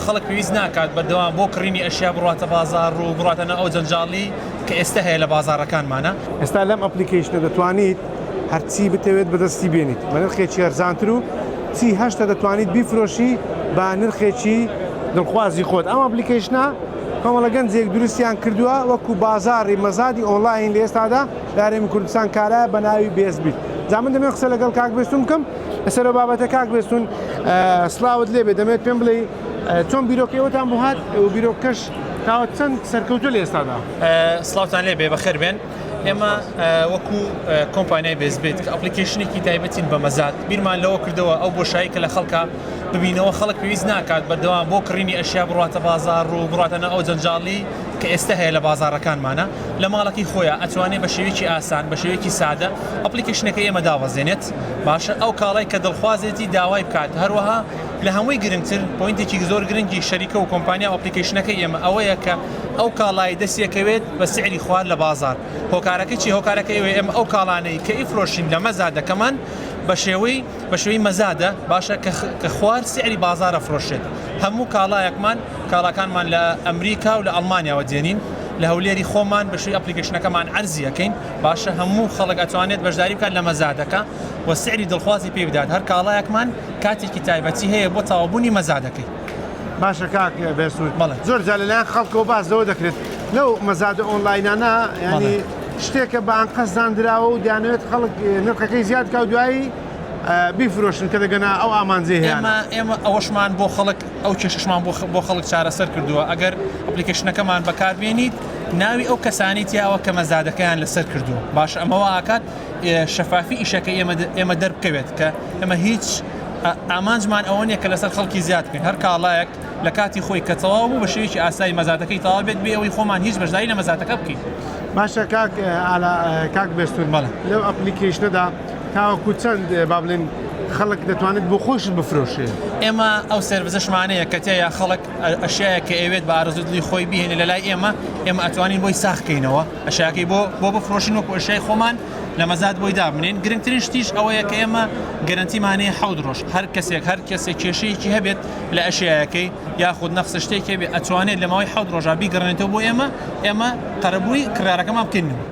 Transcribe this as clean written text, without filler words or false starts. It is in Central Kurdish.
خەڵک پێویست ناکات بەردەوام بۆ کڕینی ئەشیا بڕواتە بازاڕ و بڕواتە ناو ئەو جەنجاڵی کە ئێستا هەیە لە بازاڕەکانمانا. ئێستا لەم application ە دەتوانیت هەرچی بتەوێت بەدەستی بێنیت بە نرخێکی هەرزانتر و چی هەشتە دەتوانیت بیفرۆشی بە نرخێکی دڵخوازی خۆت. ئەم application ە کۆمەڵە گەنجێک دروستیان کردووە وەکو بازاڕی مەزادی ئۆنلاین لە ئێستادا لە هەرێمی کوردستان کارایە بە ناوی بێزبیت. جا من دەمەوێت قسە لەگەڵ کاک بێستون بکەم لەسەر ئەو بابەتە. کاک بێستون سڵاوت لێبێ، دەمەوێت پێم بڵێی چۆن بیرۆکەی ئەوتان بۆ هات و بیرۆکەش تاوە چەند سەرکەوتووە لە ئێستادا؟ سڵاوتان لێبێ، بەخێر بێن. ئێمە وەکو کۆمپانیای بێزبیت کە application ێکی تایبەتین بە مەزاد، بیرمان لەوە کردەوە ئەو بۆشایی کە لە خەڵکە ببینەوە، خەڵک پێویست ناکات بەردەوام بۆ کڕینی ئەشیا بڕواتە بازاڕ و بڕواتە ناو ئەو جەنجاڵی کە ئێستا هەیە لە بازاڕەکانمانە، لە ماڵەکەی خۆیا ئەتوانێ بە شێوەیەکی ئاسان بە شێوەیەکی سادە application ەکەی ئێمە دابەزێنێت، باشە ئەو کاڵای کە دڵخوازێتی داوای بکات، هەروەها لە هەمووی گرنگتر point ێکی زۆر گرنگی شەریکە و کۆمپانیا و application ەکەی ئێمە ئەوەیە کە ئەو کاڵای دەستیەکەوێت بە سعری خوار لە بازاڕ. هۆکارەکەی چیە؟ هۆکارەکەی ئەوەیە ئێمە ئەو کاڵانەی کە ئیفرۆشین لە مەزادەکەمان بە شێوەی بە شێوەی مەزادە باشە کە خوار سعری بازاڕ ئەفرۆشێت. هەموو کاڵایەکمان کاڵاکانمان لە ئەمریکا و لە ئەڵمانیاوە دێنین لە هەولێری خۆمان بە شێوەی application ەکەمان عەرزی ئەکەین. باشە هەموو خەڵک ئەتوانێت بەشداری بکات لە مەزادەکە و سعری دڵخوازی پێ بدات. هەر کاڵایەکمان کاتێکی تایبەتی هەیە بۆ تەواوبوونی مەزادەکەی. باشە کاک بێسوود بەڵێ. زۆر جار لەلایەن خەڵکەوە باس لەوە دەکرێت لەو مەزادە ئۆنلاینانە ینی شتێکە بە ئەنقەست داندراوە و دەیانەوێت خەڵک نرخەکەی زیاد بکا و دوایی بیفرۆشن کە دەگەنە ئەو ئامانجەی هەیانە. ئێمە ئێمە ئەوەشمان بۆ خەڵک ئەو کێشەشمان بۆ بۆ خەڵک چارەسەر کردووە ئەگەر application ەکەمان بەکاربێنیت ناوی ئەو کەسانەی تیاوە کە مەزادەکەیان لەسەر کردووە باشە ئەمە وا ئاکات شەفافی ئیشەکەی ئێمە ئێمە دەربکەوێت کە ئێمە هیچ ئامانجمان ئەوە نیە کە لەسەر خەڵکی زیاد بکەین هەر کاڵایەک لە کاتی خۆی کە تەواو بوو بە شێوەیەکی ئاسایی مەزادەکەی تەواو بێت بێ ئەوەی خۆمان هیچ بەشداری لە مەزادەکە بکەین. باشە کاک ئالا کاک بێستون بەڵێ. لەو application ەدا تاوەکو چەند با بڵێن خەڵک دەتوانێت بۆ خۆیشت بفرۆشێ؟ ئێمە ئەو service ەشمان هەیە کە تێیا خەڵک ئەشیایەک کە ئەیەوێت بە ئارەزووی دڵی خۆی بیهێنێ لە لای ئێمە ئێمە ئەتوانین بۆی ساغ کەینەوە ئەشیاکەی بۆ بۆ بفرۆشین وەکو ئەشیای خۆمان لە مەزاد بۆی دابنێین گرنگترین شتیش ئەوەیە کە ئێمە گەرەنتیمان هەیە حەوت ڕۆژ هەر کەسێک هەر کەسێک کێشەیەکی هەبێت لە ئەشیایەکەی یاخود نەخسە شتێکی هەبێت ئەتوانێت لە ماوەی حەوت ڕۆژا بیگەڕێنێتەوە بۆ ئێمە ئێمە قەرەبووی کڕیارەکەمان بکەینەوە.